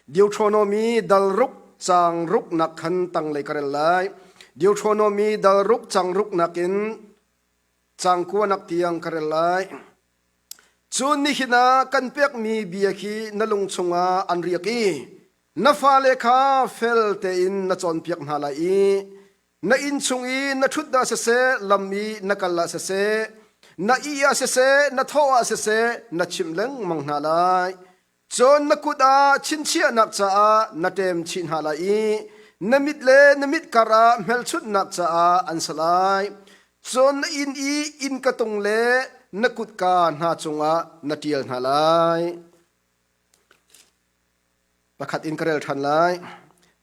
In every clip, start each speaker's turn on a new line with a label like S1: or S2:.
S1: Deuteronomy dal ruk cang ruk nak khan tanglei ka rel lai. Deuteronomy dal ruk cang ruk nakin cang kua nak tiang ka rel lai. Cun nihin ah kan pekmi bia khi na lung chungah an riak i na fale kha fel tein na cawnpiak hna lai i na inn chung i na ṭhut ah siseh, lam i na kal ah siseh, na ih ah siseh, na thawh ah siseh, na chimh lengmang hna lai. Cun na kut ah chinchiahnak caah na ṭem chih hna lai i na mit le na mit karah hmelchunhnak caah an si lai. Cun na inn i innka tung le na kutka hna cungah na ṭial hna lai. Pakhat in ka rel ṭhan lai.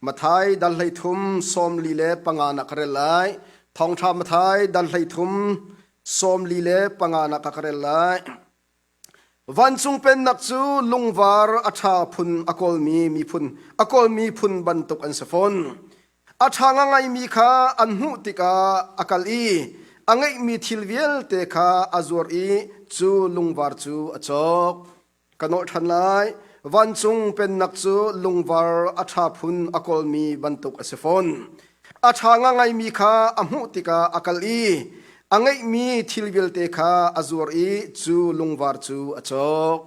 S1: Mathai dal 13 45 nak ka rel lai. Thawngṭha Mathai dal 13 45 nak ka rel lai. Vancung pennak cu lungvar a ṭha phun a kawlmi miphun a kawlmi phun bantuk an si fawn. A ṭha ngaimi kha an hmuh tikah a kal i a ngeihmi thil vialte kha a zuar i cu lungvar cu a cawk. Ka nawlh ṭhan lai. Vancung pennak cu lungvar a ṭha phun a kawlmi bantuk a si fawn. A ṭha ngaimi kha a hmuh tikah a kal i a ngeihmi thil vialte kha a zuar i cu lungvar cu a cawk.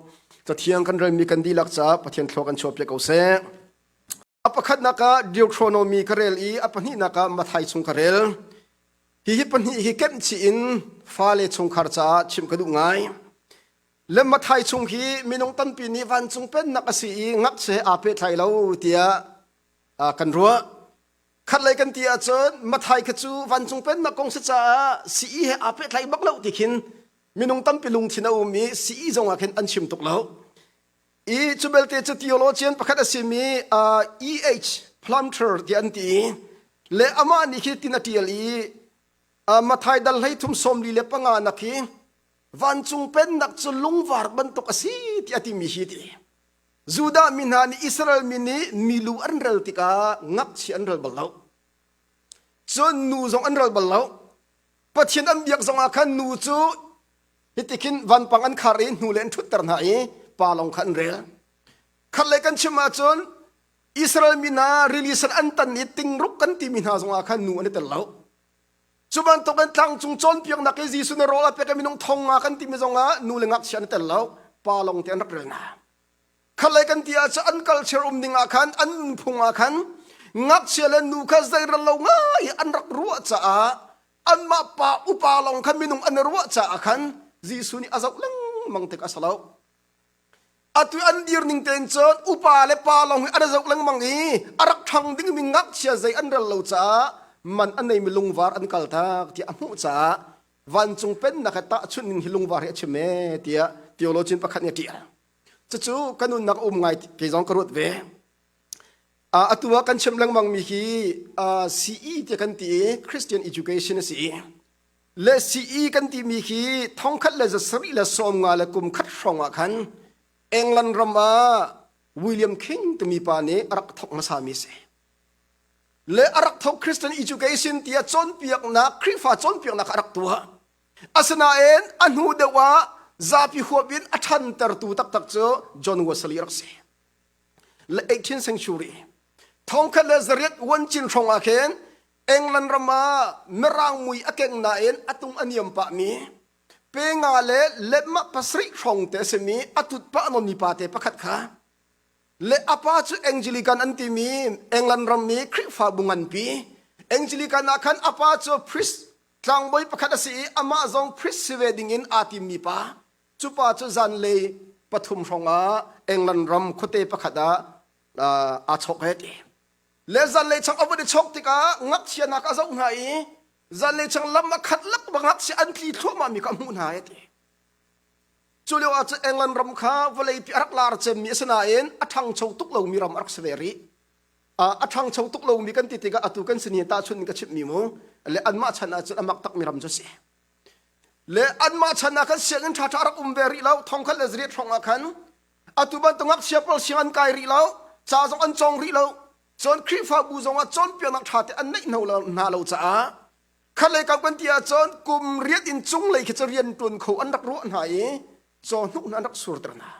S1: Cathiang kan relmi kan dihlak caah Pathian thlua kan chuahpiak ko seh. A pakhatnak ah Deuteronomy ka rel i a pahnihnak ah Matthai chung ka rel. Hihi pahnih hi kemh chih in fale chungkhar caah chimh ka duh ngai. Le Matthai chung hi minung tampi nih vancung pennak a si i ngakchia he aa pehtlai lo tiah kan ruah. Khatlei kan ti ahcun Matthai kha cu vancung pennak kong si caah sii he aa pehtlai bak lo ti khin minung tampi lungthin a um i sii zong ah khin an chim tuk lo. I cu belte cu theologian pakhat a simi E.H. Plumter ti an ti le amah nih khi tin a ṭial i Matthai dal 13 45 nak hi Vancung pennak cu lungvar bantuk a si ti a timi hi ti. Judah mi hna nih Israel mi nih milu an rel tikah ngakchia an rel bal lo. Cun nu zong an rel bal lo. Pathian an biak zongah khan nu cu hiti khin vanpang an khar i hnu le an ṭhutter hna i pa lawng kha an rel. Khat lei kan chim ahcun Israel mi hna rili sen an tan i tingruk kan timi hna zongah khan nu an i tel lo. Cu bantukin tlangcung cawnpiaknak i Jesuh nih rawl a pek i minung thong nga kan timi zongah nu le ngakchia an tel lo, pa lawng te an rak rel hna. Khalei kan ti ahcun an culture um ding ah khan an nunphung ah khan ngakchia le nu kha zeirel lo ngai an rak ruah caah anmah pa upa lawng khan minung an i ruah caah khan Jesuh nih a zoh lengmang tik a si lo. Atu an dir ning tein cun upa le pa lawng hi an i zoh lengmang i a rak ṭhang dingmi ngakchia zei an rel lo caah man a neimi lungvar an kaltak tiah a hmuh caah vancung pennak he tahchunh ning hi lungvar hi a chim ee tiah theologian pakhat nih a ṭial. Cucu ka nunnak a um ngai kei zong ka ruat ve. Atu ah kan chim lengmangmi hi CE tiah kan ti i Christian Education a si i le CE kan timi khi 1775 le kum khat hrawng ah khan England ram ah William King timi pa nih a rak thawk hmasami si. Le a rak thawk Christian education tiah cawnpiaknak Khrihfa cawnpiaknak a rak tuah. Asinain a hnu deuh ah zapi huap in a ṭhantertu taktak cu John Wesley a rak si. Le 18th century 1800 wancin hrawng ah khin England ram ah Mirang mui a keng nain a tung a niam pahmi pe nga le letmah pasarih hrawng te a simi a tut pah nawnmi pa te pakhat kha le a pa cu Anglican an timi England ram i Khrihfabu nganpi Anglican ah khan a pa cu priest tlangbawi pakhat a si i amah zong priest si ve ding in aa timmi pa cu pa cu zanlei pathum hrawng ah England ram khuate pakhat ah aa chawk he ti Le zanlei chang a vun i chawk tikah ngakchia hna kha a zoh hna i zanlei chang lam a khat lak bang ngakchia an tli thluahmah mi kha a hmuh hna e ti. Cu lio ah cun England ram kha vawleipi a rak lar cemmi a si nain a ṭhangcho tuk lomi ram a rak si ve rih. A ṭhangcho tuk lomi kan ti tikah atu kan sinin tahchunh in ka chimhmi mu le anmah chan ah cun a mak takmi ram cu a si. Le anmah chan ah khan sianginn ṭhaṭha a rak um ve rih lo 1800 hrawng ah khan Atu bantuk ngakchia pawl siang an kai rih lo, ca zong an cawng rih lo. Cun Khrihfabu zong ah cawnpiaknak ṭha te an neih hna lo caah khatlei kam kan ti ahcun kum riat in cunglei khi cu rian ṭuan kho an rak ruah hna i cawhnuk hna an rak surter hna.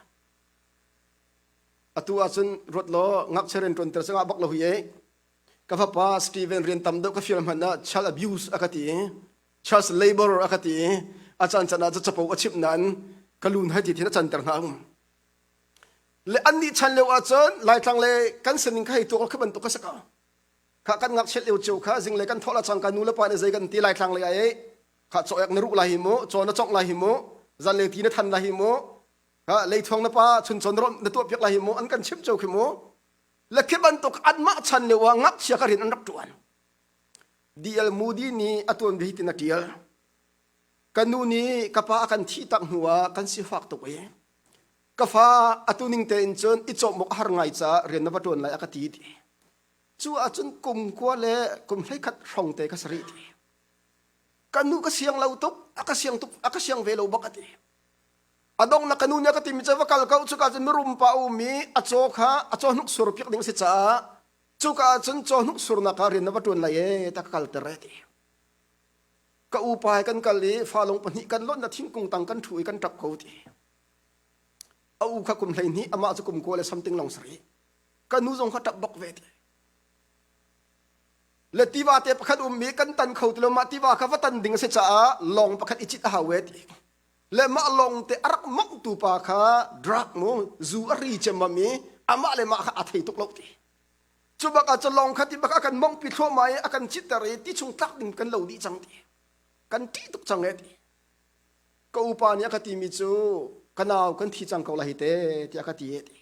S1: Atu ahcun ruat law ngakchia rian ṭuanter cu ngah bak lo hi e. Ka fapa Steven rian tam deuh ka fial hmanh ah child abuse a ka ti i child labor a ka ti i a caan caan ah capo a chimh nain ka lun hai ti thin a canter hna um. Le annih chan lio ahcun Laitlang le kan sining kha hei tuak kha bantuk ka si ko. Kha kan ngakchiat lio cio kha zinglei kan thawh la cangka nu le pa nih zei kan ti Laitlang lei ah e kha cawek na ruh lai hi mu, caw na congh lai hi mu, zanlei ti na than lai hi mu, kha leithuang na pa chuncaw na rawnh na tuah piak lai hi mu an kan chimh cio khi mu. Le khi bantuk anmah chan lio ah ngakchia ka rian an rak ṭuan. D.L. Moody nih a tuanbia hi tin a ṭial. Ka nu nih ka pa a kan thih tak hnu ah kan sifak tuk i ka fa atu ning tein cun i cawm awk a har ngai caah rian na va ṭuan lai a ka ti ti. Cu ahcun kum kua le kum 11 hrawng te ka si rih ti. Ka nu ka siang lo tuk, a ka siang tuk, a ka siang ve lo bak a ti. A donghnak ka nu nih a ka timi cu va kal ko cuka cun mirum pa a um i a caw kha a caw hnuk sur piak ding a si caah cuka ah cun caw hnuk surnak ah rian na va ṭuan lai e ta ka kalter e ti. Ka upa he kan kal i falung pahnih kan lonh na thingkung tang kan ṭhu i kan ṭap ko ti. A u kha kum 12 amah cu kum kua le something long sari. Ka nu zong kha ṭap bak ve ti. Le tiva te pakhat um i kan tan kho ti lo mah tiva kha va tan ding a si caah lawng pakhat i cit a hau e ti. Le mah lawng te a rak mongtu pa kha drug mu zu a ri cemmam i amah le mah kha a thei tuk lo ti. Cu bak ah cu lawng kha ti bak a kan mongpi thluahmah i a kan citter i ti chung tlak ding kan lo dih cang ti. Kan ṭih tuk cang e ti. Ka upa nih a ka timi cu ka nau kan thi cang ko lai hi te tiah a ka ti e ti.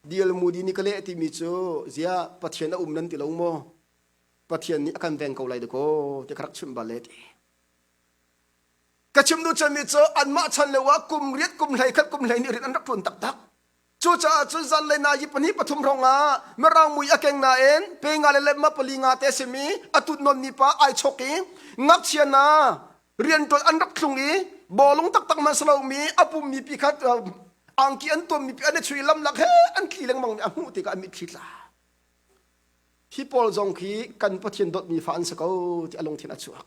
S1: D.L. Moody nih ka leh timi cu ziah Pathian a um nan ti lo maw? Pathian nih a kan veng ko lai dakaw ti ka rak chimh bal e ti. Ka chim duh cemmi cu anmah chan lio ah kum riat kum hlei khat kum hlei nih rian an rak ṭuan taktak. Cucaah cun zanlei na yi pahnih pathum hrawng ah mirang mui a keng nain pe nga le lemma pali nga te simi a tut non mi pa ai chok i ngakchia na rianṭuan an rak thlung i bawlung taktak man salomi a pummi pi khat angki an tuammi pi an i chui lamlak he an tli lengmang mi a hmuh tikah a mitthli tla. Hi pawl zong khi kan Pathian dawtmi fa an si ko ti a lungthin a chuak.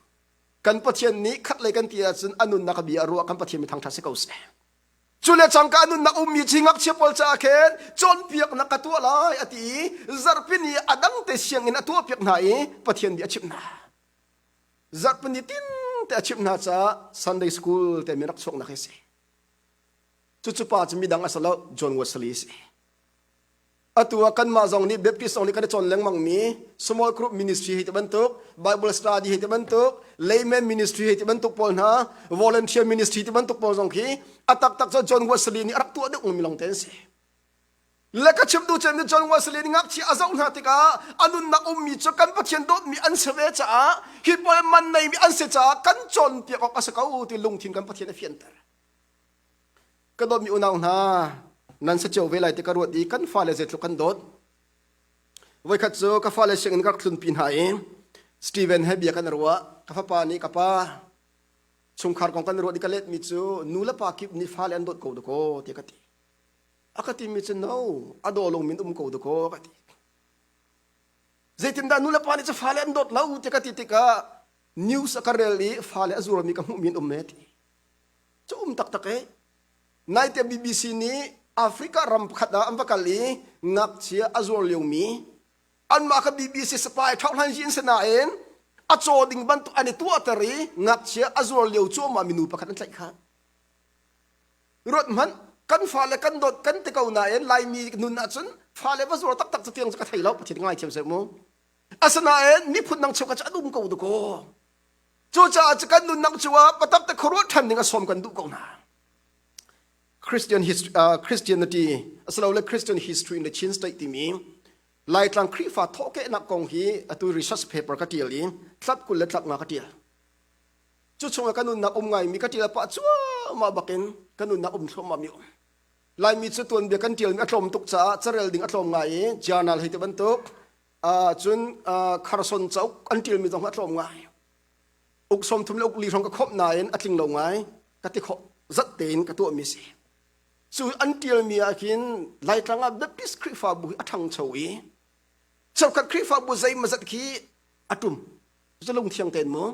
S1: Kan Pathian nih khatlei kan ti ahcun a nunnak a bia a ruah kan Pathian mi thangṭhat si ko seh. Cu le cangka a nunnak ummi ci ngakchia pawl caah khin cawnpiaknak ka tuah lai a ti i zarhpi ni a dang te sianginn a tuahpiak hna i Pathian bia a chimh hna. Zarhpi ni tin te a chimh hna caah Sunday school te mi rak chuaknak hi a si. Cucu pa cu midang a si lo, John Wesley a si. Atu ah kanmah zong nih Baptist zong nih kan i cawn lengmang mi small group ministry hei ti bantuk, Bible study hei ti bantuk, layman ministry hei ti bantuk pawl hna, volunteer ministry ti bantuk pawl zong khi a taktak cu John Wesley nih a rak tuah deuh mi lawng te an si. Le ka chim duh cem ni John Wesley nih ngakchia a zoh hna tikah a nunnak ummi cu kan Pathian dawtmi an si ve caah hi pawl man neimi an si caah kan cawnpiak awk a si ko ti lungthin kan Pathian a fianter. Ka dawtmi unau hna, nan si cio ve lai ti ka ruat i kan fale zeitluk kan dawt. Voikhat cu ka fale sianginn ka rak tlunpi hna i Steven he bia kan ruah. Ka fapa nih ka pa chungkhar kong kan ruah i ka letmi cu nu le pa kip nih fale an dawt ko dakaw tiah ka ti. A ka timi cu no, a daw lo min um ko dakaw ka ti. Zeitindah nu le pa nih cu fale an dawt lo tiah ka ti tikah news a ka rel i fale a zurmi ka hmuhmi an um e ti. Cu um taktak e. Naite BBC nih Africa ram pakhat ah an va kal i ngakchia a zuar liomi anmah kha BBC spy ṭhauhlan in si nain a caw ding bantuk an i tuahter i ngakchia a zuar lio cuahmah minu pakhat an tlaih kha. Ruat hmanh kan fale kan dawt kan ti ko nain Laimi nun ahcun fale va zuar taktak cu tiang cu ka thei lo Pathian ngaithiam seh mu. Asinain miphun dang cheukhat cu an um ko dakaw. Cucaah cu kan nunnak cu ah patak te khuaruah ṭhan ding a sawm kan duh ko hna. Christian history, Christianity asilole Christian history in the Chin State timi Laitlang Khrihfa thawhkehnak kong hi atu research paper ka ṭial i tlap 25 ka ṭial. Cu chungah ka nunnak um ngaimi ka ṭial pah cuahmah bakin ka nunnak um thluahmah mi um. Laimi cu tuanbia kan ṭialmi a tlawm tuk caah carel ding a tlawm ngai i journal hei ti bantuk cun Carson cauk an ṭialmi zong a tlawm ngai. Uk 30 le uk li hrawng ka khawmh nain a tling lo ngai ka ti khawh zat tein ka tuahmi si. Cu an ṭialmi ah khin Laitlang ah Baptist Khrihfabu hi a ṭhangcho i cheukhat Khrihfabu zeimawzat khi a ṭum. Cu lungthiang tein mu.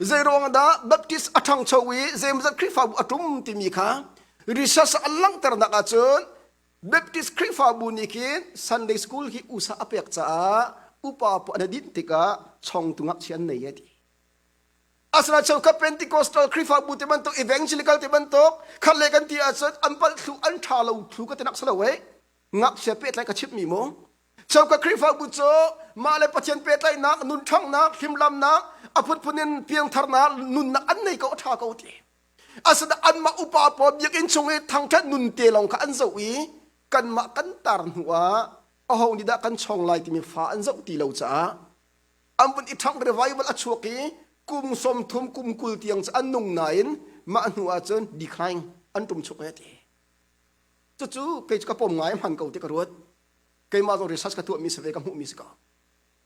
S1: Zeiruang dah Baptist a ṭhangcho i zeimawzat Khrihfabu a ṭum timi kha research an langhternak ahcun. Baptist Khrihfabu nih khin Sunday school hi usa a pek caah upa paoh an i dinh tikah chongtu ngakchia an nei e ti. Asina cheukhat Pentecostal Khrihfabu ti bantuk evangelical ti bantuk khat le kan ti ahcun an palh thlu an ṭha lo thlu ka ti nak si lo eh. Ngakchia pehtlai ka chimhmi mu. Cheukhat Khrihfabu cu mah le Pathian pehtlaihnak, nun ṭhanghnak, hlimlamnak, a phunphun in piangtharnak, nunnak an nei ko a ṭha ko ti. Asina anmah upa pawl biakinn chung i thangṭhat nun te lawng kha an zoh i kanmah kan tar hnu ah aho nih dah kan chong lai timi fa an zoh ti lo caah an vun i ṭhangh revival a chuak i kum 30 kum 20 tiang cu an nung nain mah hnu ah cun decline an ṭum chuk he ti. Cucu kei cu ka pom ngai hman ko ti ka ruat. Keimah zong research ka tuahmi si ve ka hmuhmi si ko.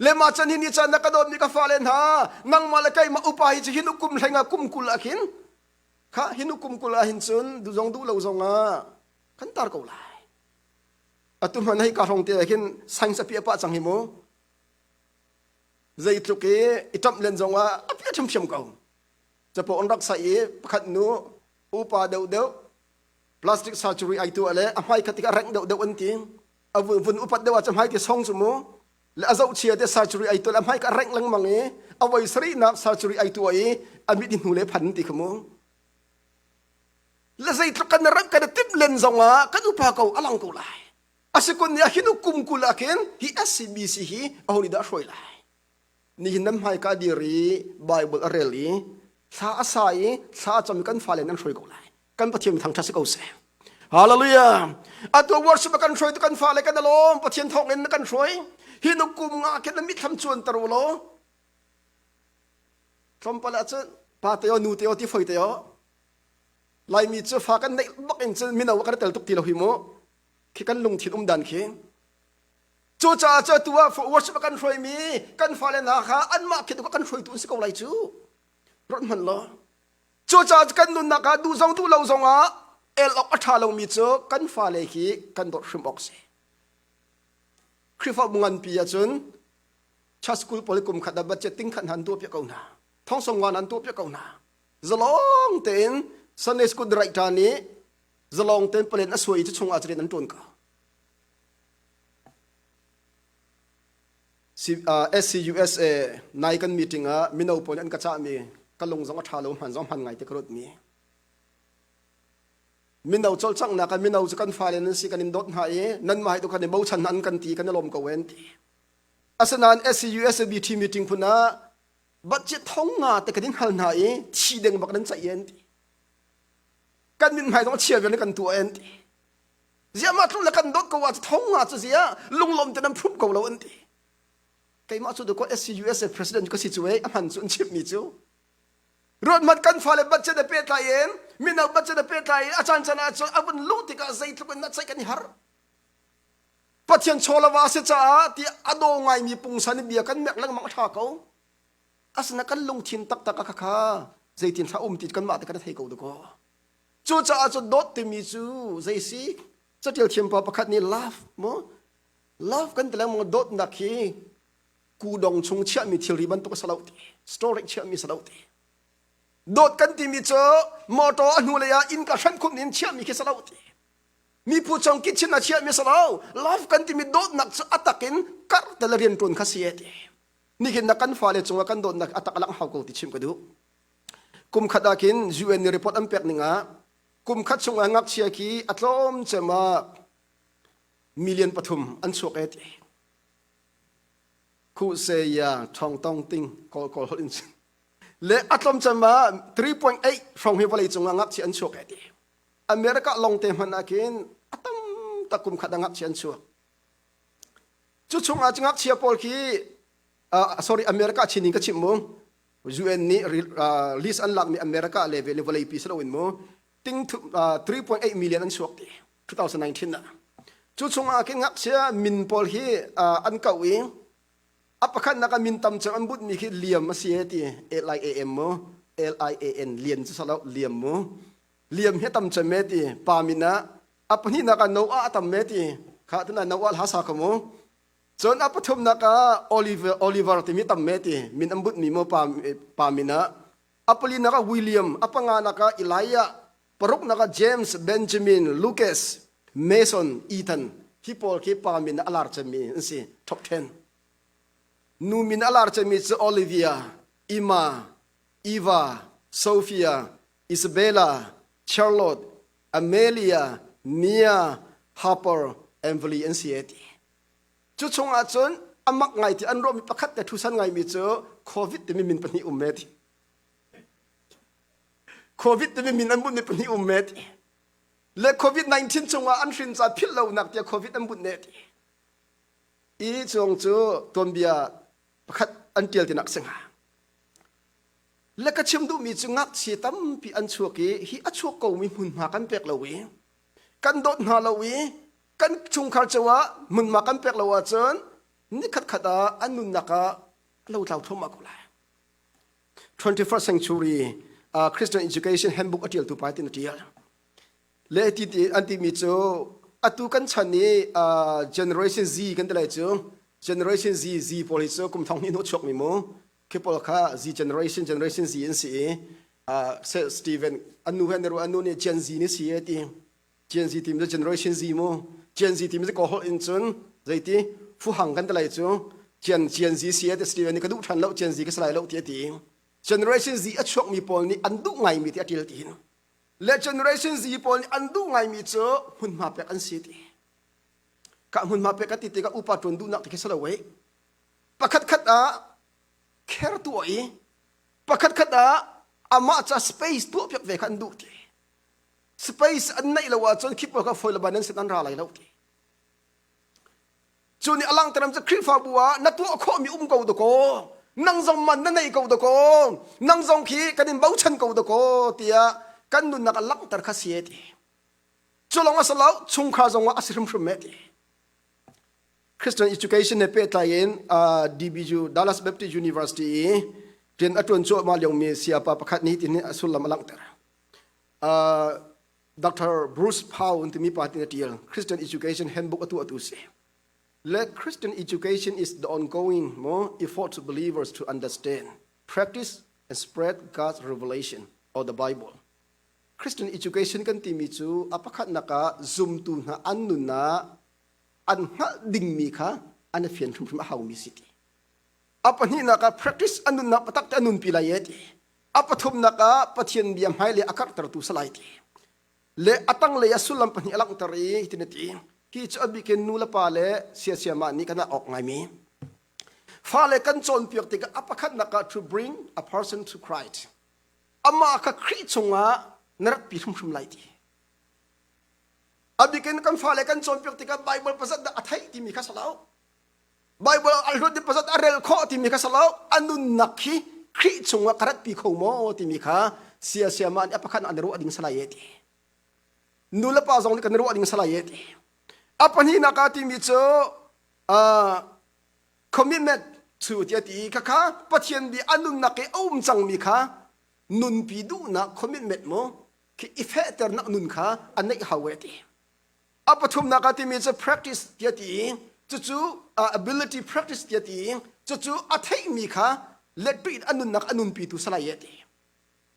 S1: Le mah chan hi ni chan na ka dawtmi ka fale hna nangmah le keimah upa hi cu hin kum hleng ah kum 20 ah khin kha hin kum 20 ah hin cun duh zong duh lo zong ah kan tar ko lai. Atu hman hei ka hrong te ah khin science a piah pah cang hi mu. Zeitluk i i ṭamh len zong ah a piah ṭhiamṭhiam ko. Capo an rak saih i pakhat nu upa deuhdeuh plastic surgery ai tuah le a hmai kha tikah rengh deuhdeuh an ti. A vun upat deuh ah cu hmai ti song cu mu le a zohchia te surgery ai tuah le a hmai ka rengh lengmang i a voi sarihnak surgery ai tuah i a mit i hnu le phan ti kha mu. Le zeitluk kan rengh kan i timh len zong ah kan upa ko a lang ko lai. Asikun nih hin kum 20 ah khin hi SCBC hi aho nih dah a hruai lai? Nihin nan hmaika dir i Bible a rel i thla a sa i thla a cam i kan fale nan hruai ko lai. Kan Pathian thangṭhat si ko seh. Hallelujah. Atu worship a kan hruai tu kan fale kan alawm Pathian thawng in na kan hruai. Hi nu kum nga khin na mitthlam cuan ter u law tlawmpal ah cun pa te o nu te o ti foi te o Laimi cu fa kan neih bak in cun mino kan tel tuk ti lo hi mu. Khi kan lungthin um dan khi. Cucaah cu atu ah worship a kan hruaimi kan fale hna kha anmah khi kan hruaitu an si ko lai cu. Ruat hmanh law. Cucaah kan nunnak ah duh zong duh lo zong ah el awk a ṭha lomi cu kan fale khi kan dawt hrim awk si. Khrihfabu nganpi ahcun church school pawl kum khat ah budget ting khat hna an tuah piak ko hna. Thong song an tuah piak ko hna. Zalong tein Sunday school director nih zalong tein palen a suai i cu chungah cun an ṭuan ko. SCUSA nai kan meeting ah mino pawl nih an ka cahmi ka lung zong a ṭha lo hman zong hman ngai te ka ruatmi. Mino cawlcanghnak ah mino cu kan fale nan si kan in dawt hna i nanmah hi tu kan i bochan hna an kan ti kan i lawm ko en ti. Asinain SCUSA BT meeting phun ah budget thong nga te kan in hal hna i thi deng bak nan caih en ti. Kan mithmai zong chia vial kan tuah en ti. Ziah mah tluk le kan dawt ko ah thong nga cu ziah lunglawm te nan phum ko lo an ti. Keimah cu ko SCUSA president ka si cu ei a hman cu an chimh mi cu. Ruat mat kan fale budget a pehtlai in mino budget a pehtlai in a caan caan ah cun a vun luh tikah zeitluk in na ceih kan i har. Pathian chawlava a si caah ti a daw ngaimi pungsan i bia kan mek lengmang a ṭha ko. Asina kan lungthin taktak a khakha zeitin thla um ti kanmah te kan thei ko dakaw. Cucaah cu dawt timi cu zei si? Catial thiampa pakhat nih love mu love kan ti lengmang dawtnak hi kudong chung chiahmi thilri bantuk a si lo ti storage chiahmi a si lo ti dawt kan timi cu motor a hnulei ah innka hran khumh in chiahmi khi si lo ti mipu chung kitchen ah chiahmi a si lo love kan timi dawtnak cu a tak in karh te le rianṭuan kha si e ti nihin na kan fale cungah kan dawtnak a tak a langh hau ko ti chim ka duh Kum khat ah khin UN nih report an pek ning ah kum khat chung ah ngakchia khi a tlawm cem ah million pathum an chuak e ti. Khu se ya thong tong ting kawl kawl holh in le a tlawm cem ah 3.8 hrawng hi vawlei cung ah ngakchia an chuak e ti. America long te hmanh ah khin a tam tak kum khat ah ngakchia an chuak. Cu chung ah ngakchia pawl khi sorry America chin in ka chim mu UN nih list an lakmi America level in vawleipi si loin mu ting 3.8 million an chuak ti 2019 ah cu chungah khin ngakchia min pawl hi an kau i a pakhatnak ah min tam cem an butmi khi Liam a si e ti L I A M mu L I A N Lian cu salo Liam mu Liam hi tam cem e ti pa min ah a pahnihnak ah Noah a tam e ti kha tuna Noah hla sa kha mu Cun a pathumnak ah Oliver, Oliver timi tam me ti min an butmi maw pa, pa min ah. A palinak ah William, a panganak ah Elijah, paruknak ah James, Benjamin, Lucas, Mason, Ethan hi pawl khi pa min a lar cemmi an si top 10. Nu min a lar cemmi cu Olivia, Emma, Eva, Sophia, Isabella, Charlotte, Amelia, Mia, Harper, Emily an si ti. Cu chungah cun a mak ngai ti an ruahmi pakhat te thusan ngaimi cu COVID timi min pahnih um me ti. COVID timi min an bunhmi pahnih um me ti. Le COVID-19 chungah an hrin ca philh lonak tiah COVID an bunh ne ti. I chung cu tuanbia pakhat an tial tinak si hnga. Le ka chim duhmi cu ngakchia tampi an chuak i hi a chuak komi hmunhma kan pek lo i kan dawt hna lo i kan chungkhar cungah hmunhma kan pek lo ahcun nikhat khat ah an nunnak ah a lotlau thluahmah ko lai. 21st century uh, Christian Education Handbook a ṭialtu pa tin a ṭial. Le ti ti an timi cu atu kan chan i uh, generation Z kan ti lai cu generation Z Z pawl hi cu kum thong hnih hnu chuak mi mu khi pawl kha Z generation generation Z an si i uh, Steven an nu he an anu nih Gen Z ni si e ti Gen Z timi cu generation Z mu Gen Z timi cu kaw holh in cun zeiti fuhang kan ti lai cu Gen Gen Z si e ti Steven nih ka duh ṭhan lo Gen Z ka si lai lo ti a ti generation Z a chuakmi pawl nih an duh ngaimi ti a ṭil ti hin le generation Z pawl nih an duh ngaimi cu hmunhma pek an si ti ka hmunhma pek ka ti tikah upa ṭuan duhnak ti khi si lo wei pakhat khat ah kher tuah i pakhat khat ah amah ca space tuah piak ve kha an duh ti space an neih lo ahcun khi pawl kha foi le ban an sin an ra lai lo ti cu nih a langhter cu Khrihfabu ah na tuah khawhmi um ko dakaw nang zong man na nei ko dakaw nang zong khi kan in bochan ko dakaw tiah kan nunnak a langhter kha si ti cu lawng a si lo chungkhar zong ah a si hrimhrim e ti Christian education he pehtlai in DBU Dallas Baptist University i rian a ṭuan cuahmah liomi sayapa pakhat nih tin a sullam a langhter. Dr. Bruce Pau timi pa tin a ṭial Christian Education Handbook atu atu si. Le Christian education is the ongoing mo effort to believers to understand, practice and spread God's revelation or the Bible. Christian education kan timi cu a pakhatnak ah zumtu hna an nunnak an hngalh dingmi kha an i fian hrimhrim a haumi si ti. A pahnihnak ah practice an nunnak patak te an nunpi lai e ti. A pathumnak ah Pathian bia hmailei a karhtertu si lai ti. Le a tanglei ah sullam pahnih a langhter i hitin a ti. Hi cu a bikin nu le pa le siasiamah nih kan ah awk ngaimi. Fale kan cawnpiak tikah a pakhatnak ah to bring a person to Christ. Amah kha Khrih chungah na ratpi hrimhrim lai ti. A bikin kan fale kan cawnpiak tikah Bible pasat dah a theih timi kha si lo. Bible a hlut pasat a rel khawh timi kha si lo. A nunnak hi Khrih chungah ka ratpi kho maw timi kha sia siama nih a pakhat an ruah ding salai e ti. Nu le pa zong nih kan ruah ding salai e ti. A pahnihnak ah timi cu uh, commitment to tiah ti kha kha Pathian bi a nunnak i a um cangmi kha nunpi duhnak commitment mu khi i fehternak nun kha a neih hau e ti. A pathumnak ah timi cu practice tiah ti i cucu ability practice tiah ti i cucu a theihmi kha letpi in a nunnak a nunpitu salai e ti.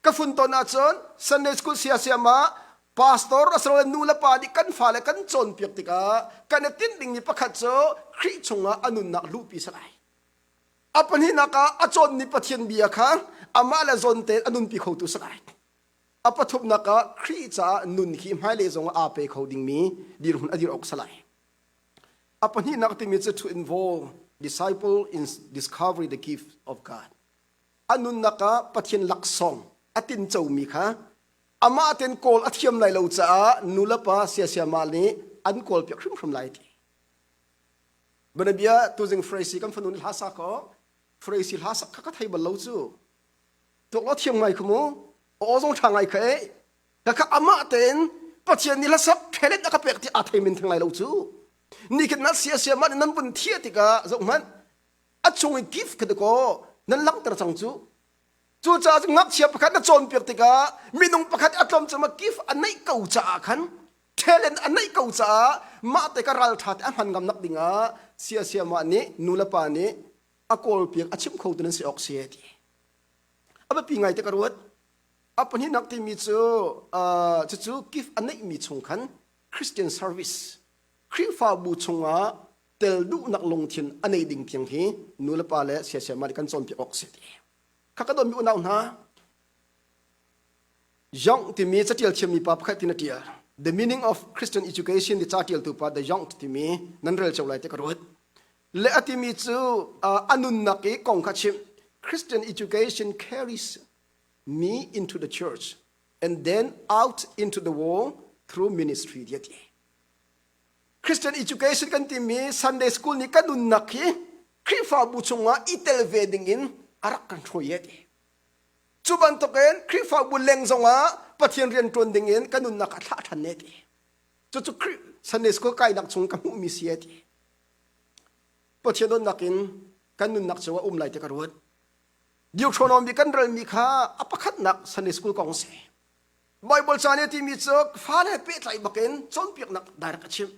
S1: Ka fun ton ahcun Sunday school siasiam ah pastor asilole nu le pa nih kan fale kan cawnpiak tikah kan i tinh dingmi pakhat cu Khrih chungah a nunnak luhpi salai. A pahnihnak ah a cawnmi Pathian bia kha amah le zawn tein a nunpi khotu salai. A pathumnak ah Khrih caah nun hi hmailei zong ah aa pe kho dingmi dirhmun a dir awk salai. A pahnihnak timi cu to involve disciple in discovery the gift of God. A nunnak ah Pathian laksawng a tincomi kha amah ten kawl a thiam lai lo caah nulepa siasiamah nih an kawlpiak hrimhrim lai ti. Banabia tuzing Farasi kan fanu nih hla sa ko Farasi hla sak kha ka thei bal lo cu. Tuak law thiam ngai kha mu. Aw zong ṭha ngai kha e. Ka kha amah tein Pathian nih hlasak talent a ka pek ti aa thei men theng lai lo cu. Ni khin na sia sia mah nan vun thiah tikah zoh hmanh a chung i gift kha dakaw nan langhter cang cu. Cucaah cu ngakchia pakhat na cawnpiak tikah minung pakhat a tlawm cang gift a neih ko caah khan talent a neih ko caah mah te ka ralṭha te a hman ngam nak dingah sia sia mah nih nu le pa nih a kawlpiak a chimh kho tu nan si awk si ti. A biapi ngai te ka ruat. A pahnihnak timi cu cucu gift a neihmi chung khan Christian service Khrihfabu chungah tel duhnak lungthin a nei ding tiang hi nu le pa le siasiama nih kan cawnpiak awk si ti. Kha ka dawtmi unau hna, Young timi catial thiammi pa pakhat tin a tial. The Meaning of Christian Education ti ca tialtu pa The Young timi nan rel cio lai ti ka ruat. Le a timi cu a nunnak i kong kha chimh. Christian education carries me into the church and then out into the world through ministry ti a ti. Christian education kan timi Sunday school nih kan nunnak hi Khrihfabu chungah i tel ve dingin a rak kan hruai e ti. Cu bantukin Khrihfabu leng zongah Pathian rian ṭuan dingin kan nunnak a thlah ṭhan ne ti. Cucu Sunday school kainak chung ka hmuhmi si e ti. Pathian dawtnak in kan nunnak cu a um lai ti ka ruat. Deuteronomy kan relmi kha a pakhatnak Sunday school kong si. Bible ca nih a timi cu fale pehtlai bakin cawnpiaknak direct a chimh.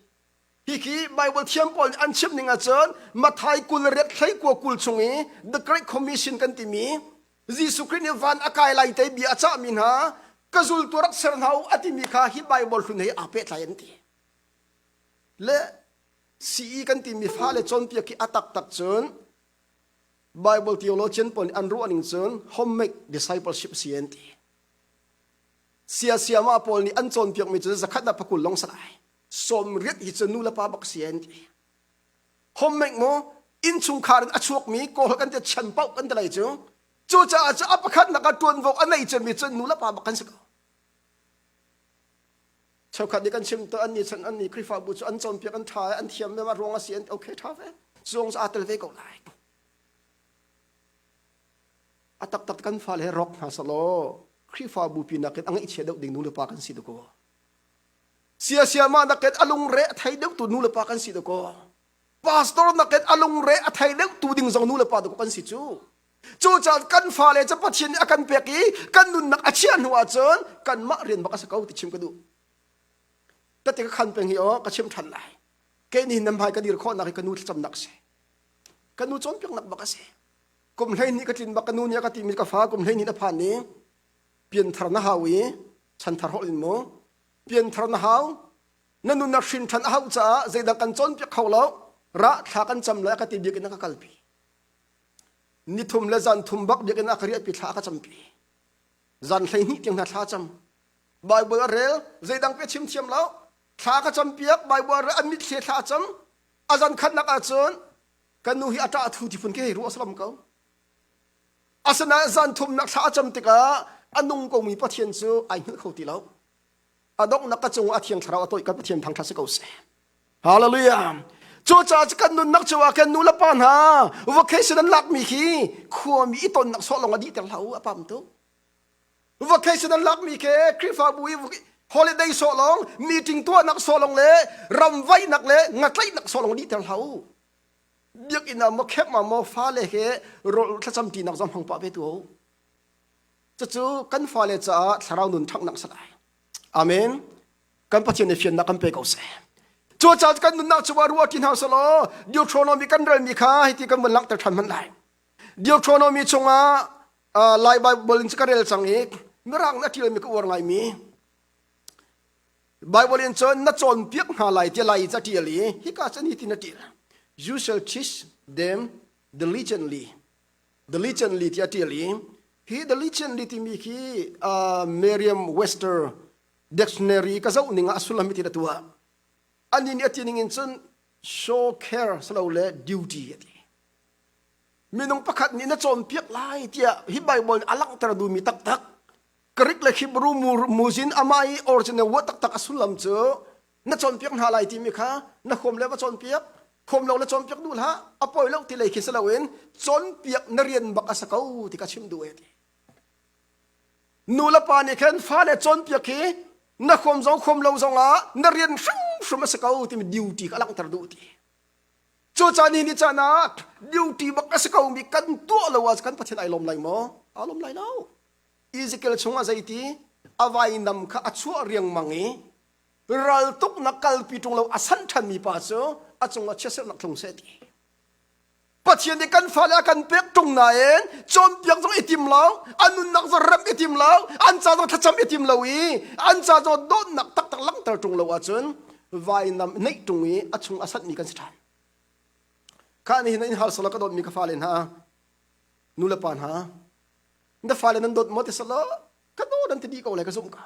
S1: Hi Bible thiam pawl nih an chimh ning ahcun Matthai 20 riat hlei kua 20 chung i The Great Commission kan timi Jesuh Khrih nih van a kai lai te bia a cahmi hna ka zultu rak ser hna u a timi kha hi Bible hlun he aa pehtlai an ti. Le CE kan timi fale cawnpiak hi a taktak cun Bible theologian pawl nih an ruah ning cun homemade discipleship si an ti. Siasiama pawl nih an cawnpiakmi cu zakhat ah pakul long salai. 80 hi cu nu le pa bak si an ti. Homemade maw innchungkhar in a chuakmi kawl kan ti chan paoh kan ti lai cu. Cucaah cu a pakhatnak ah ṭuanvo a nei cemmi cu nu le pa bak kan si ko. Cheukhat nih kan chim to an nih chan an nih Khrihfabu cu an cawnpiak an ṭha an thiam ve ma ruang a si an okay ṭha ve. Zong cu aa tel ve ko lai. A taktak kan fale he rawk hna selaw Khrihfabu pi nakin a ngaihchia deuh ding nu le pa kan si dakaw. Siasia mah nakin a lungre a thei deuh tu nu le pa kan si dakaw. Pastor nakin a lungre a thei deuh tu ding zong nu le pa dakaw kan si cu. Cucaah kan fale cu Pathian nih a kan pek i kan nunnak a chiah hnu ahcun kanmah rian bak a si ko ti chim ka duh. Ka ti ka khan peng hi aw ka chim ṭhan lai. Kei nih nan hmai ka dir khawhnak hi ka nu thlacamnak a si. Ka nu cawnpiaknak bak a si. Kum 12 ka tlin bak ka nu nih a ka timi ka fa kum 12 na phan i pianthar na hau i chanthar holh in mu pianthar na hau na nunnak hrin ṭhan a hauh caah zeidang kan cawnpiak kho lo ra thla kan cam lai a ka ti biakinn a ka kalpi nithum le zan thum bak biakinn a ka riahpi thla a ka campi zan 12 tiang hna thla cam Bible a rel zeidang pe chim thiam lo thla ka campiak Bible a rel a mitthli thla a cam a zan khatnak ahcun kan nu hi a ṭah thu ti phun ke hei ruah salam ko asinain zan thumnak thla a cam tikah a nung komi Pathian cu ai hngilh kho ti lo a donghnak ka cung a thiang thlarau a toih kan Pathian thangṭhat si ko seh Hallelujah Cucaah cu kan nunnak cu ah kan nu le pa hna vacation an lakmi khi khuami i tonnak sawh lawng a dihter hlah u a pam tuk vacation an lakmi khi Khrihfabu i holiday sawh lawng meeting tuahnak sawh lawng le ramvaihnak le ngatlaihnak sawh lawng dihter hlah u biakinn ah maw khek ma maw fale he rawl thlacam ṭinak zong hmang pah ve tu u cucu kan fale caah thlarau nun ṭhanghnak salai amen kan Pathian nih fiannak kan pe ko seh cucaah kan nunnak cu ruah ṭi hna selaw Deuteronomy kan relmi kha hiti kan vun langhter ṭhan hmanh lai Deuteronomy chungah Lai Bible in ka rel cang i mirang na ṭialmi ka uar ngaimi Bible in cun na cawnpiak hna lai tiah lai ca ṭial i hika cun hitin a ṭial you shall teach them diligently diligently tiah a ṭial i hi diligently timi khi Merriam-Webster dictionary ka zoh ning ah a sullam hitin a tuah anih nih a ti ning in cun show care silole duty a ti minung pakhat nih na cawnpiak lai tiah hi Bible nih a langhter duhmi taktak Greek le Hebrew muzin amah i original word taktak a sullam cu na cawnpiak hna lai timi kha na huam le va cawnpiak huam lo le cawnpiak duh hlah a poi lo ti lei khi si loin cawnpiak na rian bak a si ko ti ka chim duh e ti nu le pa nih khan fale cawnpiak hi na huam zong huam lo zong ah na rian hrimhrim a si ko timi duty kha a langhter duh ti Cucaah ni ni caan ah duty bak a si ko mi kan tuah lo ah kan Pathian ai lawm lai maw? Aa lawm lai lo. Ezekiel chungah zeiti a vainam kha a chuah riangmang i raltuknak kalpi ṭung lo a sanh ṭhanmi pa cu a cungah chiatserhnak tlung seh ti. Pathian nih kan fale a kan pek ṭung nain cawnpiak zong i tim lo, an nunnak zong remh i tim lo, an ca zong thlacam i tim lo i an ca zong dawtnak taktak langhter ṭung lo ahcun vainam neih ṭung i a chung a sanhmi kan si ṭhan. Kha nih hin in hal sala ka dawtmi ka fale hna, nu le pa hna, na fale nan dawt maw ti sala ka dawt nan ti dih ko lai ka zumh ko.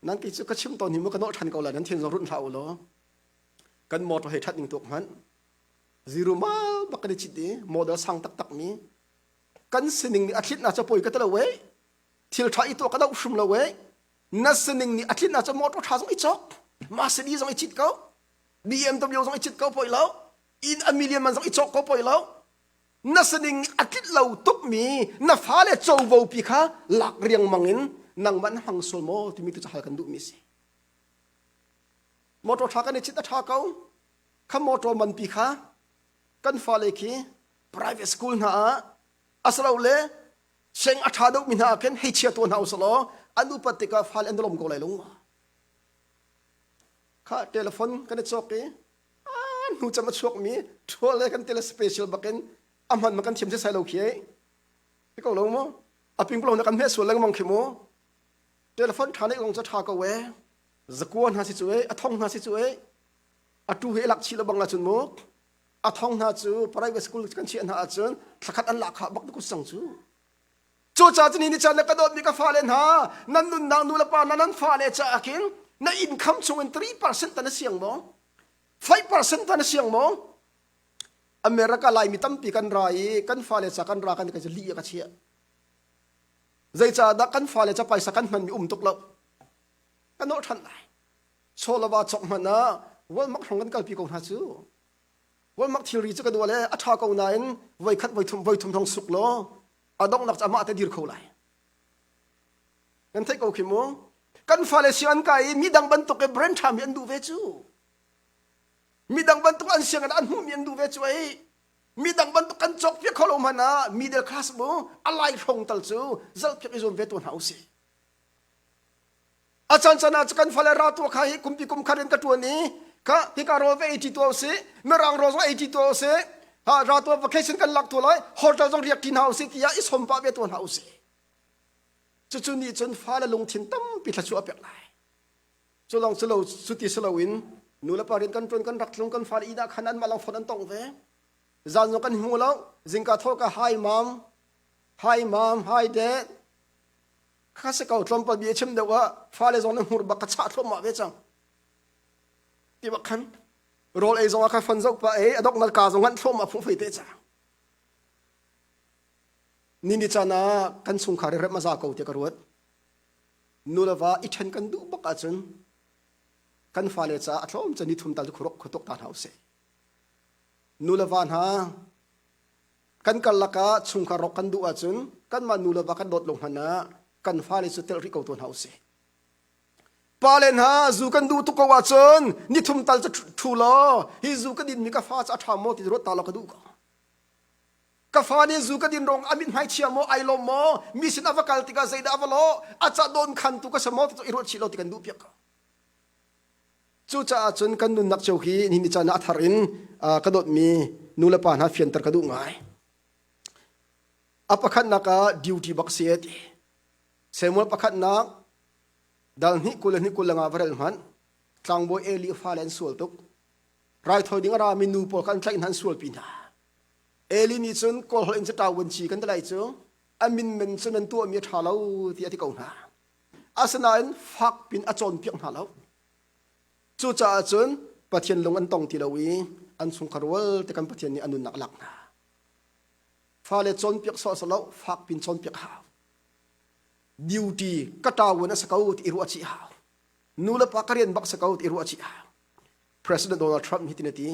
S1: Nan kei cu ka chim tawn hi mu ka nawlh ṭhan ko lai nan thin zong runh hlah u law kan motor hei ṭhat ning tuak hmanh zero ma bak kan i chit i model sang taktak mi kan sining nih a thlitna cu poi ka ti lo wei thil ṭha i tuah ka doh hrim lo wei na sining nih a thlitna cu motor ṭha zong i cawk Mercedes zong i chit ko BMW zong i chit ko poi lo inn a million man zong i cawk ko poi lo na sining a tlinh lo tukmi na fale covo pi kha lak riangmang in nangmah na hmang sual maw timi tu cu hal kan duhmi si motor ṭha kan i chit a ṭha ko kha motor man pi kha kan fale khi private school hna ah asilole seng a ṭha deuhmi hna ah khin hei chia tuah hna usalaw an upat tikah fale an lawm ko lai lo kha telephone kan i cawk i hnu cam a chuakmi ṭhual le kan tele special bakin a hman ma kan thiam sai lo khi ei ko lo mu a ping plo na kan hme sual lengmang khi mu telephone ṭha nek zong cu ṭha ko e zakua hna si cu e a thong hna si cu e a tu he lak chi lo bang ahcun mu a thong hna cu private school kan chiah hna ahcun thlakhat an lak kha bak ku sang cu Cucaah cun ni caan na ka dawtmi ka fale hna, nan nunnak nu le pa na nan fale caah khin na income chung in 3% ta na siang maw? 5% ta na siang maw? America Laimi tampi kan ra i kan fale ca kan ra kan ka li ka chiah. Zeicahdah kan fale ca paisa kan hmanmi um tuk lo. Kan nawh ṭhan lai. Chawlava chok hmanh ah Walmart hrong kan kalpi ko hna cu. Walmart thilri cu ka duah le a ṭha ko nain voikhat voithum voithum thong suk law a donghnak cu amah te dir kho lai kan theih ko khi mu kan fale siang an kai i midang bantuk i brand ṭha mi an duh ve cu midang bantuk an sianginn an hmuhmi an duh ve cu ei midang bantuk kan cawk piak kho lo hmanh ah middle class mu a lai hrong tal cu zalh piak i zuam ve tu hna usih A caan caan ah cu kan fale ra tuah kha hi kumpi kum khat in ka ṭuan i kha hika rawl va ei ṭi tuah usih mirang rawl zong ei ṭi tuah usih ha ra tuah vacation kan lak tuah lai hotel zong riak ṭi hna usih tiah i som pah ve tuah hna usih cucu nih cun fale lungthin tampi thluachuah a pek lai cu lawng cu lo cu ti si loin nu le pa rian kan ṭuan kan rak tlung kan fale inn ah khan anmah lang phone an tong ve zan zong kan hmu lo zingka tho ka hi mom hi mom hi dad Kha si ko tlawmpal bia chim deuh ah fale zong na hmur bak ka chah thluahmah ve cang. Ti bak khan rawl ei zong ah kha fon zoh pa ei a dok nal ka zong nganh thluahmah phung fei te ca. Ni ni caan ah kan chungkhar i rem a za ko tiah ka ruat. Nu le va i ṭhen kan duh bak ahcun kan fale caah a tlawm cun ni thum tal cu khurok khuatuk ta hna usih. Nu le va hna Kan karlak ah chungkhar rawk kan duh ahcun kanmah nu le va kan dawt lo hmanh ah kan fale cu telh rih ko tuah hna usih. Pale hna zu kan duh tuk ko ahcun nithum tal cu ṭhu law hi zu ka dinmi ka fa cu a ṭha maw ti ruat ta law ka duh ko. Ka fa nih zu ka din rong a mithmai chia maw ai lawm maw mi sin a va kal tikah zeidah a va lawh a ca dawn khantu ka si maw ti cu i ruat chih lo ti kan duh piak ko. Cucaah cun kan nunnak cio hi nihin ni caan ah a thar in ka dawtmi nu le pa hna fianter ka duh ngai. A pakhatnak ah duty bak si ti. Samuel pakhatnak dal hnih 20 le hnih 25 va rel hmanh. Tlangbawi Eli fale an sual tuk. Raithawi ding a rami nu pawl kha an tlaih hna an sualpi hna. Eli nih cun kawl holh in cu ṭau ci kan ti lai cu a min men cu nan tuahmi a ṭha lo ti a ti ko hna. Asinain fak pin a cawnpiak hna lo. Cucaah cun Pathian lung an tong ti lo i an chungkhar vialte kan Pathian nih a nunnak a lak hna. Fale cawnpiak sawhsawh lo, fak pin cawnpiak hau. Duty ka ṭawun a si ko ti i ruah chih hau. Nu le pa ka rian bak si ko ti i ruah chih hau. President Donald Trump hi tin a ti.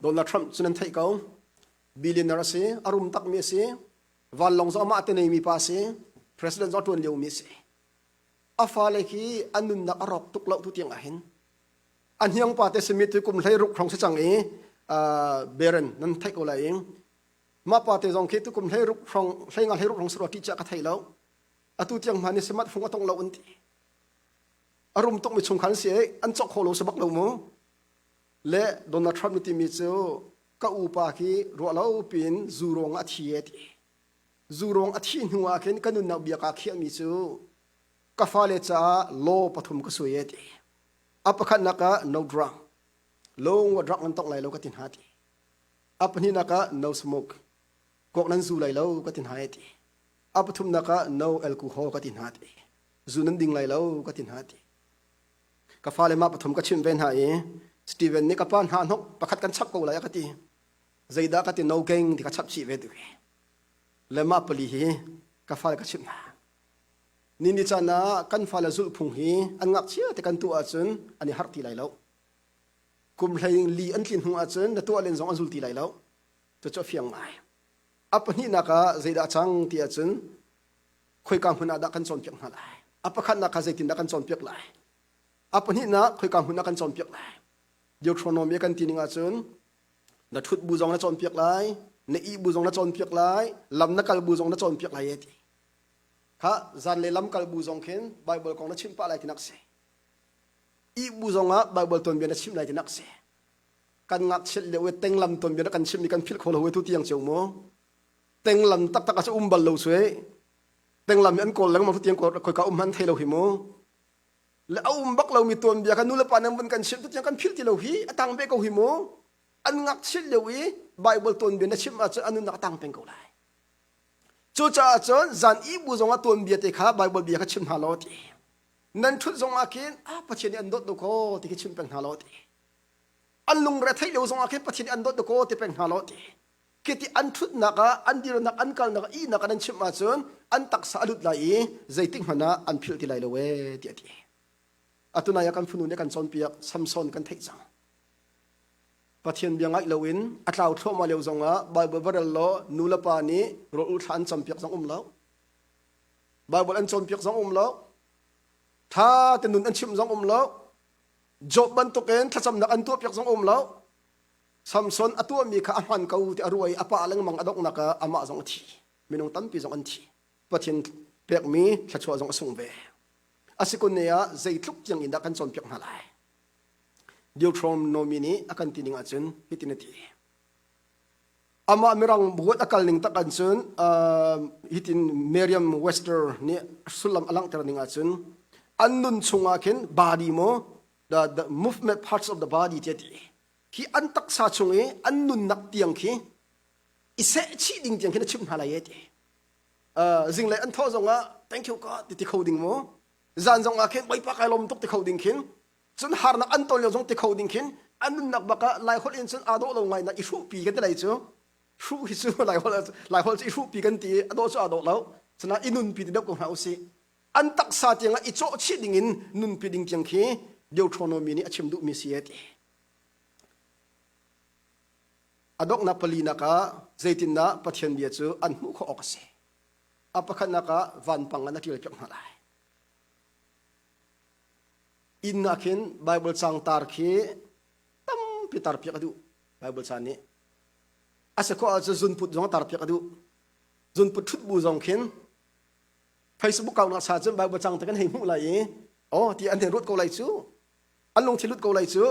S1: Donald Trump cu nan theih ko. Billionaire a si, a rum takmi a si, vanlawng zong amah te neimi pa a si, president zong a ṭuan liomi a si. A fale khi an nunnak a rawk tuk lo tu tiang ah hin. A hniang pa te simi tu kum 16 hrawng si cang i Baron nan theih ko lai i mah pa te zong khi tu kum 16 hrawng 15 16 hrawng si rua ti chiah ka thei lo. Atu tiang hma ni simat fung a tong lo an ti. A rum tuk mi chungkhar an si i an cawk kho lo si bak lo mu. Le Donald Trump nih timi cu Ka upa khi ruah lo piin zu ruang a thi e ti. Zu ruang a thi hnu ah khin ka nunnak bia kaa khiahmi cu ka fale caah law pathum ka sui e ti. A pakhatnak ah no drug. Lung wa drug nan tongh lai lo ka ti hna ti. A pahnihnak ah no smoke. Kuak nan zu lai lo ka ti hna e ti. A pathumnak ah no alcohol ka ti hna ti. Zu nan ding lai lo ka ti hna ti. Ka fale mah pathum ka chimh ve hna i Steven nih ka pa hna hnok pakhat kan chap ko lai a ka ti. Zeidah ka ti no keng ti ka chap chih ve tu. Le mah pali hi ka fale ka chimh hna. Ni ni caan ah kan fale zulhphung hi an ngakchia te kan tuah ahcun an i harh ti lai lo. Kum hlei li an tlin hnu ahcun na tuah len zong an zul ti lai lo. Cucu a fiang ngai. A pahnihnak ah zeidah cang ti ahcun khoika hmun ah dah kan cawnpiak hna lai? A pakhatnak kha zeitindah kan cawnpiak lai? A pahnihnak khoika hmun ah kan cawnpiak lai? Deuteronomy kan ti ning ahcun na ṭhut bu zong na cawnpiak lai, na ih bu zong na cawnpiak lai, lam na kal bu zong na cawnpiak lai e ti. Kha zan le lam kal bu zong khin Bible kong na chimh pah lai ti nak si. Ih bu zong ah Bible tuanbia na chimh lai ti nak si. Kan ngakchiat lio i tenglam tuanbia na kan chimh mi kan philh kho lo tu tiang ceu mu. Tenglam taktak a um bal lo sui. Tenglam hi an kawl lengmang tu tiang khoi ka um han thei lo hi mu. Le a um bak lomi tuanbia kha nulepa nan vun kan chimh tu tiang kan philh ti lo hi a tang be ko hi mu. An ngakchiat lio i Bible tuanbia na chimh ahcun an nunnak a tang peng ko lai. Cucaah cun zan ih bu zongah tuanbia te kha Bible bia kha chim hna law ti. Nan ṭhut zongah khin ah Pathian nih an dawt dawkaw ti khi chim peng hna law ti. An lungre theih lo zongah khin Pathian nih an dawt dawkaw ti peng hna law ti. Khi ti an ṭhutnak ah an dirnak an kalnak ah ihnak ah nan chimh ahcun an taksa a lut lai i zeitik hmanh ah an philh ti lai lo ee ti a ti. Atu nai ah kan fanu nih a kan cawnpiak Samson kan theih cang. Pathian bia ngaih loin a tlau thluahmah lio zongah Bible va rel law nu le pa nih rawl ulh thla an campiak zong um lo. Bible an cawnpiak zong um lo. Tha te nun an chimh zong um lo. Job bantukin thlacamnak an tuahpiak zong um lo. Samson a tuahmi kha a hman ko ti a ruah i a pa lengmang a donghnak ah amah zong a thi. Minung tampi zong an thi. Pathian pekmi thluachuah zong a sung ve. Asikun ne ah zeitluk tiang in dah kan cawnpiak hna lai? Deuteronomy nih a kan ti ning ahcun hitin a ti. Amah mirang buat a kal ning tak an cun hitin Merriam-Webster nih sullam a langhter ning ahcun an nun chungah khin body maw the, the movement parts of the body ti a ti. Hi an taksa chung i an nunnak tiang khi i seh chih ding tiang khin a chimh hna lai e ti. Zinglei an thawh zongah thank you God ti ti kho ding mu. Zan zongah khin Bawipa kai lawm tuk ti kho ding khin cun harnak an ton lio zong ti kho ding khin an nunnak bak ah Laiholh in cun aa dawh lo ngai na i hruhpi kan ti lai cu hruh hi cu Laiholh Laiholh cu i hruhpi kan ti a dawh cu aa dawh lo cuna i nunpi ti deuh ko hna usih an taksa tiang ah i cawh chih ding in nunpi ding tiang khi Deuteronomy nih a chim duhmi si e ti a donghnak palinak ah zeitindah Pathian bia cu an hmuh khawh awk a si a pakhatnak ah vanpang ah na ṭial piak hna lai Inn ah khin Baibal caang tar khi tampi tarpiak a duh Baibal ca nih. A si khawh ahcun zunput zong tarpiak a duh. Zunput ṭhut bu zong khin Facebook kaunak sa cun Baibal caang te kan hei hmuh lai i oh ti an hei ruat ko lai cu. An lungthin lut ko lai cu.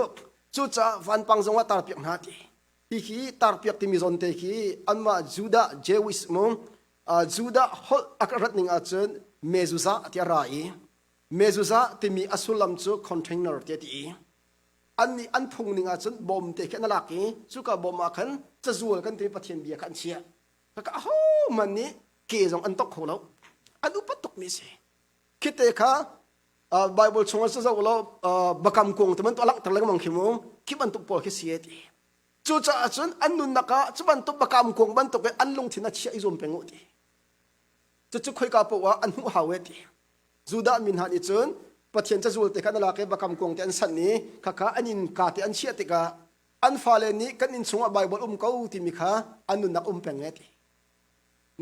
S1: Cucaah vanpang zong ah tarpiak hna ti. Hi khi tarpiak timi zawn te khi anmah Judah Jewish mu Judah holh a rat ning ahcun mezuzah ti a ra i Mezuzah timi a sullam cu container ti a ti i annih an phung ning ahcun bawm te khi an lak i cuka bawm ah khan cazual kan timi Pathian bia kha an chiah. Kaka ahohmanh nih ke zong an tongh kho lo. An upat tukmi a si. Khite kha Bible chungah cu zoh law bakam kung ti bantuk a langhter lengmang khi mu khi bantuk pawl khi si e ti. Cucaah cun an nunnak ah cu bantuk bakam kung bantuk in an lungthin a chiah i zuam peng u ti. Cucu khoika paoh ah an hmuh hau e ti. Judah mi hna nih cun Pathian cazual te kha an lak i bakam kuang te an sanh i khakha an innka te an chiah tikah an fale nih kan inn chungah Baibal um ko timi kha an nunnak um peng e ti.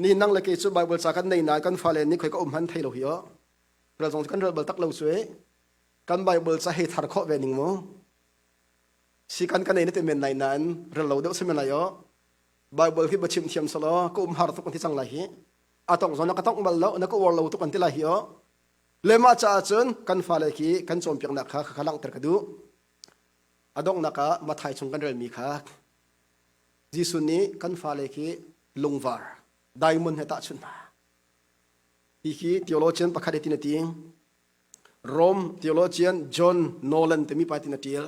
S1: Ni nang le kei cu Baibal ca kan nei nain kan fale nih khoi ka um han thei lo hi o. Ral zong kan ral bal tak lo cu e. Kan Baibal ca hei thar khawh ve ning mu. Si kan kan nei na te men nai nain rel lo deuh si men lai o. Baibal hi ba chim thiam salo ka um har tuk an ti cang lai hi. A tong zong na ka tongh bal lo na ka uar lo tuk an ti lai hi o le mah caah cun kan fale khi kan cawnpiaknak kha kha langhter ka duh a donghnak ah Mathai chung kan relmi kha. Jesuh nih kan fale khi lungvar diamond he tahchunh hna. Hi khi theologian pakhat hi tin a ti. Rome theologian John Nolan timi pa tin a tial.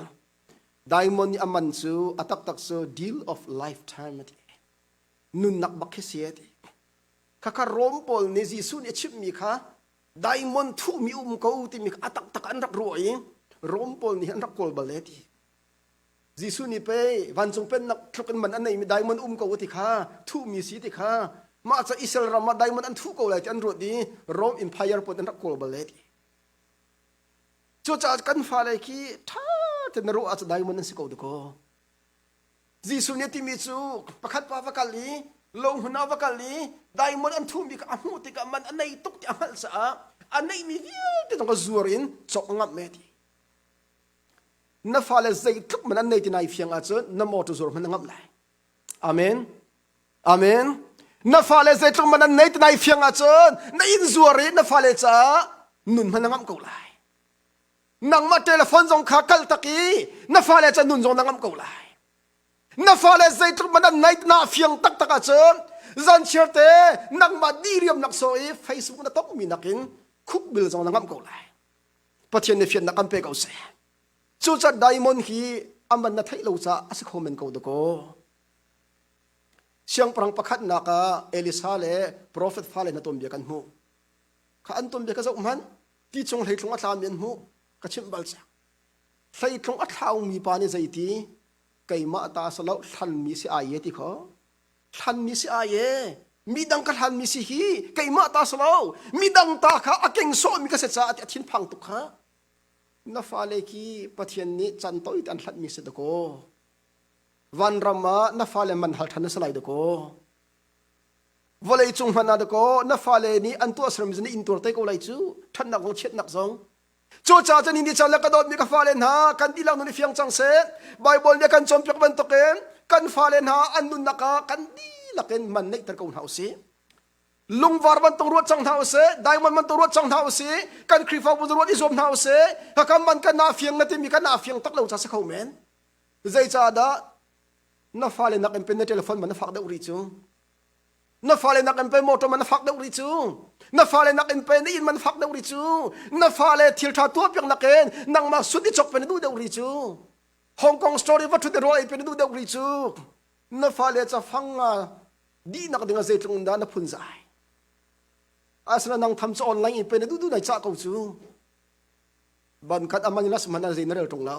S1: Diamond nih a man cu a taktak cu deal of lifetime a ti. Nunnak bak khi si a ti. Khakha Rome pawl nih Jesuh nih a chimhmi kha diamond thuhmi um ko timi kha a taktak an rak ruah i Rome pawl nih an rak kawl bal e ti. Jesuh nih pei vancung pennak tluk in man a neimi diamond um ko ti kha thuhmi si ti kha mah ca Israel ram ah diamond an thuh ko lai ti an ruat i Rome Empire pawl an rak kawl bal e ti. Cucaah kan fale khi ṭha tein na ruah ahcun diamond an si ko dakaw. Jesuh nih a timi cu pakhat pa va kal i lohmun ah va kal i diamond an thuhmi kha a hmuh tikah man a nei tuk ti a hngalh caah a neihmi vialte zong kha zuar in cawk a ngamh e ti. Na fale zeitluk man an nei ti nai fiang ahcun na motor zuar hmanh na ngamh lai. Amen. Amen. Na fale zeitluk man an nei ti nai fiang ahcun na inn zuar i na fale caah nun hmanh na ngamh ko lai. Nangmah telephone zong kha kal tak i na fale ca nun zong na ngamh ko lai. Na fale zeitluk man an nei na fiang taktak ahcun zanchiar te nangmah diriamnak so i Facebook na tongmi nakin khukbil zong na ngamh ko lai. Pathian nih fiannak kan pe ko seh. Cucaah diamond hi a man na theih lo caah a si kho men ko dakaw. Siangpahrang pakhatnak ah Elisa le profet fale na tuanbia kan hmuh. Kha an tuanbia ka zoh hmanh ti chung hleitlung a tlami an hmuh ka chimh bal cang. Hleitlung a thlaumi pa nih zeiti keimah ta salo thlanmi si ai e ti kho hlanmi si ai e midang ka hlanmi si hi keimah ta si lo midang ta kha a keng sawhmi ka si caah ti a thinphang tuk kha na fale khi Pathian nih can toi te an hlanhmi si dakaw vanram ah na fale man hal ṭhan na si lai dakaw vawlei cung hmanh ah dakaw na fale nih an tuahsermi cu na intuar te ko lai cu ṭhatnak zong chiatnak zong Cucaah cun ni caan le ka dawtmi ka fale hna kan dihlak nun i fiang cang seh. Baibal nih a kan cawnpiak bantukin kan fale hna an nunnak ah kan dihlak in man neihter ko hna usih. Lungvar bantuk ruat cang hna usih, diamond bantuk ruat cang hna usih, kan Khrihfabu ruat i zuam hna usih. Khakha man kan na fiang na timi kan na fiang tak lo ca si kho men. Zeicahdah na fale nak in pen na telephone man na fak deuh rih cu? Na fale nak in pei motor man fak deuh rih cu. Na fale nak in pei na inn man fak deuh rih cu. Na fale thil ṭha tuah piak nak in nangmah sut i chok pe na duh deuh rih cu. Hong Kong story va ṭhut i rawl ei pe na duh deuh rih cu. Na fale ca fang nga dihnak ding ah zeitluk in dah na phun zai. Asina nang tham cu online in pe na duh duh nai cah ko cu. Ban khat aman in las man a zei na rel ṭung lo.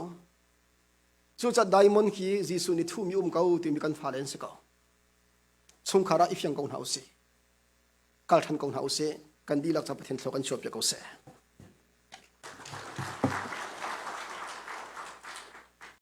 S1: Cucaah diamond khi Jesuh nih thumi um ko timi kan fale an si ko. Chungkhar ah i fiang ko hna usih. Kal ṭhan ko hna usih. Kan dihlak ca Pathian thlua kan chuahpiak ko seh.